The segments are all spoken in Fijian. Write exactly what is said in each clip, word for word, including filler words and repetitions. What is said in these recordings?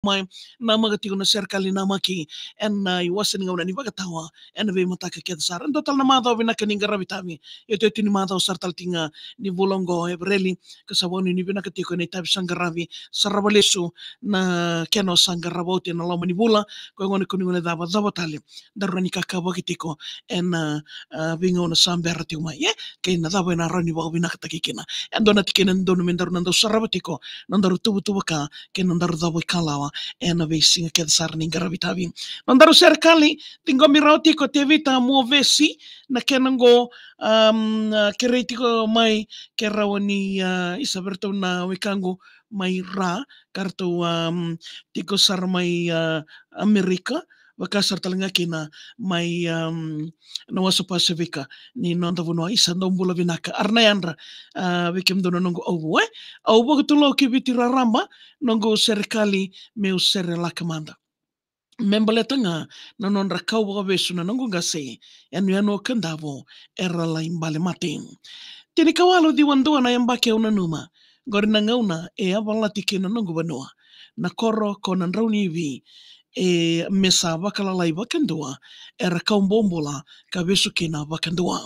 mai, namaka tiko na serekali namaki ena iwase ni gauna ni vakatawa ena veimataka kece sara. Dua tale na macawa vinaka ni qaravi tavi, iotioti ni macawa sara tale tiko ga ni vula oqo o Epereli, ka sa vakanuinui vinaka tiko ena itavi sa qaravi, sarava lesu na kena o sa qarava oti ena loma ni vula, ko e gone ko ni gone cava, cava tale daru na ni kakavaki tiko ena, a, veigauna sa bera tiko mai, e, kei na cava ena rawa ni vakavinakataki kina. E dua na tikina dodonu me daru na dau sarava tiko, na daru tuvatuva ka kei na daru cava ikalawa ena veisiga kece sara ni qaravi tavi. Na daru serekali, ciqomi rawa tiko Tevita Muovesi, na kena oqo, am, a, kerei tiko mai ke rawa ni, a, isa vei ratou na wekaqu mai Ra, ka ratou, am, tiko sara mai, a, Amerika, vaka sara tale ga kina mai, am, na wasa Pasifika ni noda vanua. Isa, dou bula vinaka. Ara na yadra, a, vei kemudou na noqu auvu, e? Au vakatulou ki Viti raraba, noqu serekali meu sere laka mada. Me baleta ga na nodra kau vakavesu na noqu qase, yanuyanu o Kadavu era lai bale mate. Tinikawalu ciwa dua na yabaki au nanuma, qori na gauna e yavalati kina noqu vanua. Na koro ko Nadraunivi, e, me sa vakalalai vakadua, era kau bobula ka vesu kina vakadua.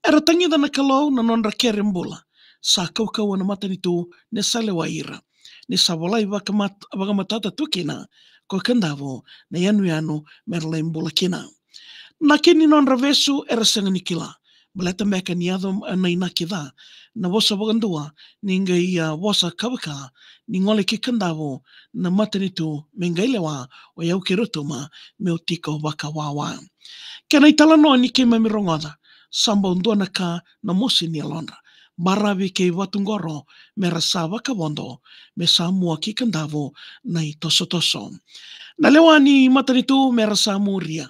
Era tagica na Kalou na nodra kere bula, sa kaukauwa na matanitu ni sa lewai ira. Ni sa volai vakamat-, vakamatata tu kina ko Kadavu na yanuyanu mera lai bula kina. Na kena nodra vesu era sega ni kila, baleta beka ni yaco na inaki ca, na vosa vakadua ni qai, a, vosa ka vaka ni gole ki Kadavu na matanitu me qai lewa, o yau kei Rotuma meu tiko vakawawa. Kena italanoa ni keimami rogoca, sa bau dua na ka na mosi ni yalodra, baravi kei Vatuqoro mera sa vakavodo, me sa mua ki Kadavu na itosotoso. Na lewa ni matanitu mera sa muria,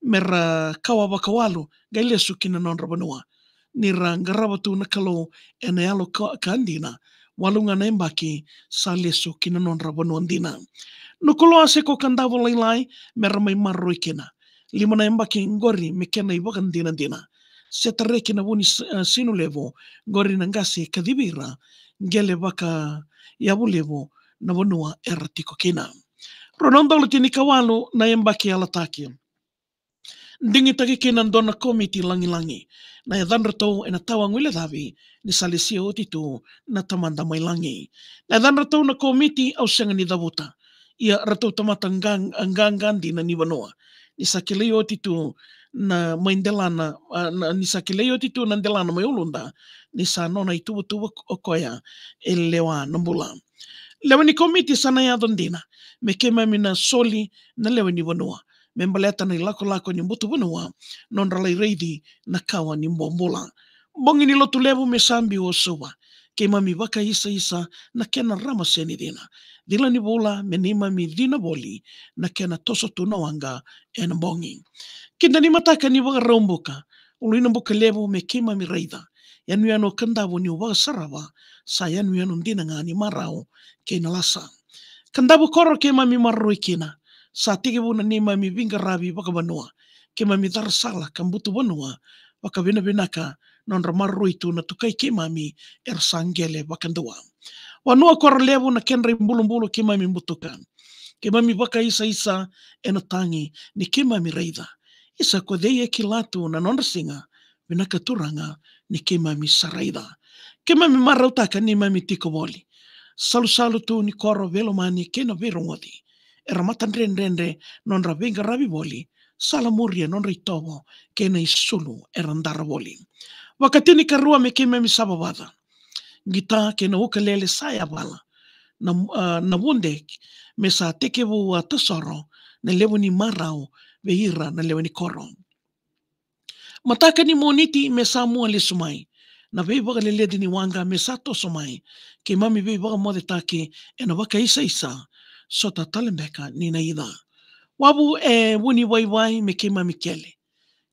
mera kawa vakawalu qai lesu ki na nodra vanua. Ni ra qarava tu na Kalou ena yalo ka, ka dina, walu ga na yabaki sa lesu ki na nodra vanua dina. Nukuloa se ko Kadavu lailai mera mai maroroi kina. Lima na yabaki qori me kena ivakadinadina. Se tareki na vu ni s-, a, sinu levu, qori na qase kacivi ira, qele vakayavu levu na vanua era tiko kina. Rua na udolu tinikawalu na yabaki yalataki, digitaki kina dua na komiti lagilagi. Na yacadratou ena tawa guilecavi ni sa lesia oti tu na Tamada mai lagi. Na yacadratou na komiti au sega ni cavuta. Ia ratou tamata qa-, qaqa dina ni vanua. Ni sa kilai oti tu na mai delana, a, na, ni sa kilai oti tu na delana mai Uluda, ni sa nona ituvatuva o koya e lewa na bula. Lewe ni komiti sa na yaco dina me keimami na soli na lewe ni vanua me baleta na ilakolako ni butu vanua, nodra lai raici na kawa ni bobula. Bogi ni lotu levu me sa biu o Suva, keimami vakaisaisa na kena ramase ni cina. Cila ni vula me neimami cina voli na kena toso tu na waqa ena bogi. Kida ni mataka ni Vakaraubuka, Ulu-i-Nabuka levu me keimami raica. Yanuyanu o Kadavu niu vakasarava, sa yanuyanu dina ga ni marau kei na lasa. Kadavu koro keimami maroroi kina, sa tekivu na neimami veiqaravi vakavanua. Keimami cara sala ka butu vanua vakavinavinaka, nodra maroroi tu na tukai keimami era sa qele vakadua. Vanua koro levu na kedra ibulubulu keimami butuka. Keimami vakaisaisa ena tagi ni keimami raica. Isa, ko cei e kila tu na nodra siga? Vinaka Turaga ni keimami sa raica. Keimami marautaka neimami tiko voli. Salusalu tu ni koro veilomani kei na veirogoci. Era matadredredre nodra veiqaravi voli, sala muria nodra itovo kei na isulu era dara voli. Vakatinikarua me keimami sa vavaca. Qita kei na ukalele sa yavala. Na, a, na vude me sa tekivu a tasoro na levu ni marau vei ira na lewe ni koro. Mataka ni Moniti me sa mua lesu mai. Na veivakaleleci ni waqa me sa toso mai. Keimami veivakamocetaki ena vakaisaisa, sota tale beka ni na ica. Wavu e Vunivaivai me keimami kele.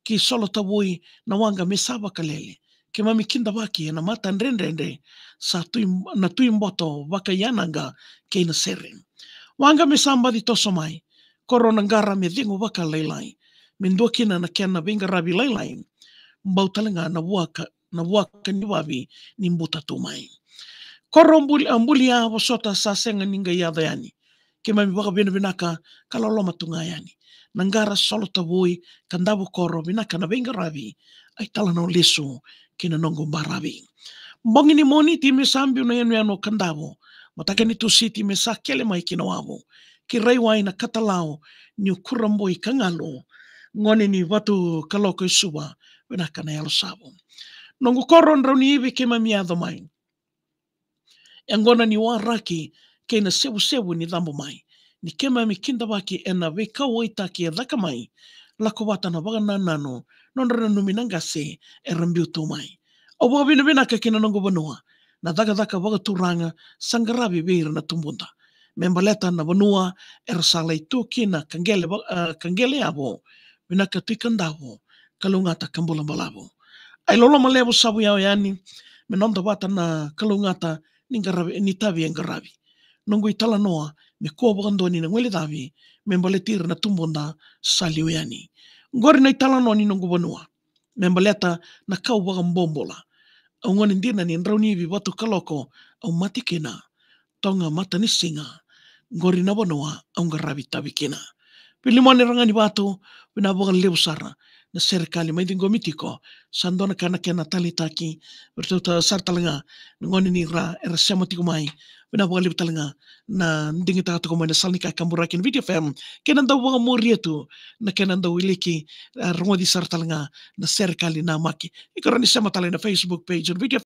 Ki Solotavui na waqa me sa vakalele. Keimami kidavaki ena matadredredre sa tui, na tui boto vakayanaqa kei na sere. Waqa me sa baci toso mai. Koro na qara me cegu vakalailai. Me dua kina na kena veiqaravi lailai. Bau tale ga na vuaka, na vuaka ni vavi ni buta tu mai. Koro buli, a, bulia vosota sa sega ni qai yaco yani. keimami vakavinavinaka ka loloma tu ga yani. Na qara, solo, tavui, Kadavu, koro, vinaka na veiqaravi. Ai talanoa lesu ki na noqu baravi. Bogi ni Moniti me sa biu na yanuyanu o Kadavu. Mataka ni Tusiti me sa kele mai ki na wavu. Ki Raiwai na katalau, niu kurabui ka galu. Gone ni Vatukaloko e Suva, vinaka na yalo savu. Noqu koro Drauniivi keimami yaco mai. E gona ni waraki kei na sevusevu ni cabo mai. Ni keimami kidavaki ena veikauwaitaki e caka mai. Lako vata na vakanananu, nodra nanumi na qase era biu tu mai. Au vakavinavinaka ki na noqu vanua, na cakacaka vakaturaga sa qaravi vei ira na tubuda. Me baleta na vanua era sa lai tu kina ka qele va-, a, ka qele yavu. Vinaka Tui Kadavu, kalougata ka bula balavu. Ai loloma levu sa vuyao yani, me noda vata na kalougata ni qaravi, ni tavi e qaravi. Noqu italanoa me kua vakadua ni na guilecavi, me baleti ira na tubuda sa liu yani. Qori na italanoa ni noqu vanua, me baleta na kau vakabobula. Au gone dina ni Drauniivi, Vatukaloko au mate kina. Toga, matanisiga, qori na vanua au qaravi tavi kina. Pilimoni Raganivatu, vinaka vakalevu sara na serekali mai ciqomi tiko. Sa dua na ka na kena taleitaki. Ratou ta sara tale ga na gone ni ra era sema tiko mai. Vinaka vakalevu tale ga na digitaka tiko mai na sala ni kakaburaki na Viti F M. Kena dau vakamuria tu na kena dau wiliki, e, rogoci sara tale ga na serekali namaki. Iko rawa ni sema tale na Facebook page na Viti F M.